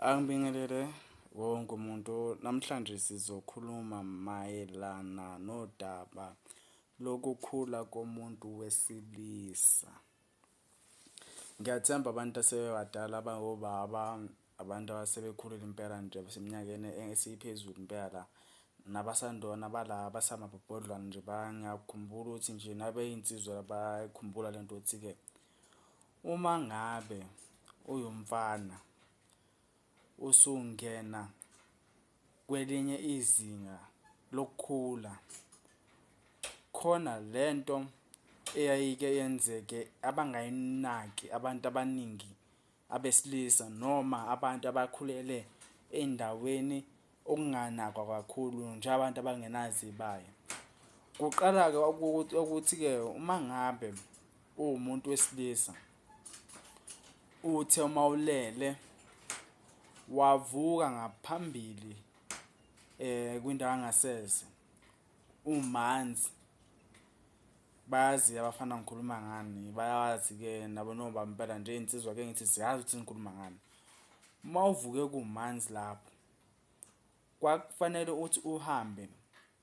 Angibingelele wonke umuntu. Namhlanje sizokhuluma mayelana nodaba lokukhula komuntu wesilisa. Ngiyathemba abantu asebebadala abangobaba, abantu asebekhulile impela nje abaseminyakeni esiphezulu impela nabasandona bala abasamabhobhodlwana nje bangakhumbula ukuthi nje nabeyinsizwa bayayikhumbula lento ukuthi-ke uma ngabe uwumfana usungena kwelinye izinga lokukhula, khona lento eyayike yenzeke abangayinaki abantu abaningi abesilisa noma abantu abakhulele endaweni okunganakwa kakhulu njengabantu abangenazo iy'baya. Kuqala-ke ukuthi-ke uma ngabe uwumuntu wesilisa uthe uma ulele wavuka ngaphambili kwindawo yangasese umanzi, bayazi abafana ngikhuluma ngani, bayazi-ke nabo nobaba impela nje iy'nsizwa ake ngithi ziyazi ukuthi ngikhuluma ngani. Uma uvuke kumanzi lapho, kwakufanele ukuthi uhambe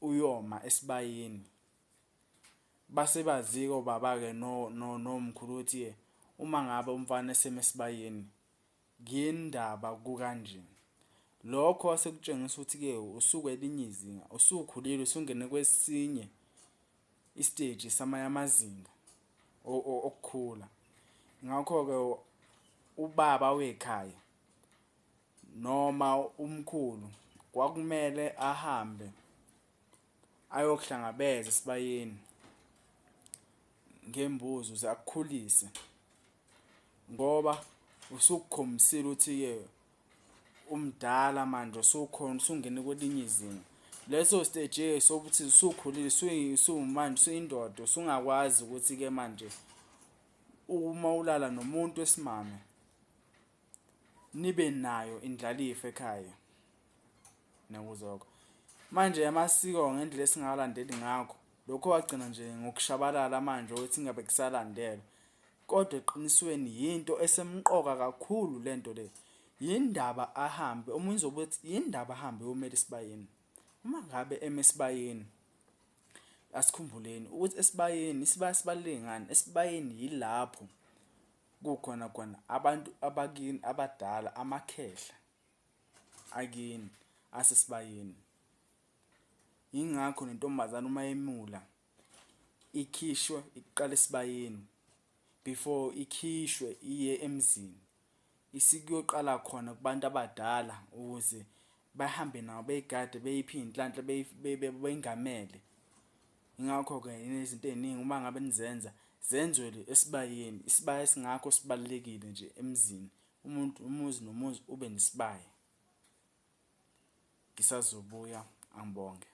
uyoma esibayeni. Base bazi-ke obaba-ke nomkhulu ukuthi-ke uma ngabe umfana eseme esibayeni yini ndaba kukanje. Lokho kwasekutshengisa ukuthi-ke usukwelinye izinga, usukhulile usungene kwesinye isiteji samanye amazinga okukhula. Ngakho-ke ubaba wekhaya noma umkhulu kwakumele ahambe ayokuhlangabeza esibayeni ngembuzi ukuze akukhulise ngoba usukukhombisile ukuthi-ke umdala manje usukhona usungene kwelinye izinga. Leso stage sokuthi usukhulile manje usuyindoda usungakwazi ukuthi-ke manje uma ulala nomuntu wesimame nibe nayo indlalifa ekhaya. Niyakuzwa lokho? Manje amasiko ngendlela esingawalandeli ngakho, lokho kwagcina nje ngokushabalala manje ukuthi ingabe kusalandelwa. Kodwa eqinisweni yinto esemqoka kakhulu lento le. Yindaba ahambe, omunye uzobe ethi yindaba ahambe eyomela esibayeni. Uma ngabe eme esibayeni, asikhumbuleni ukuthi esibayeni isibaya sibaluleke ngani? Esibayeni yilapho kukhona khona abantu abakini abadala amakhehla akini asesibayeni. Yingakho nentombazane uma yemula ikhishwe iqale esibayeni before ikhishwe iye emzini. Isikuyoqala khona kubantu abadala ukuze bahambe nabo beyigade beyiphe iy'nhlanhla bengamele. Yingakho-ke izinto ey'ningi uma ngabe nizenza zenzelwe esibayeni. Isibaya esingakho sibalulekile nje emzini. Umuntu umuzi nomuzi ube nesibaya. Ngisazobuya, angibonge.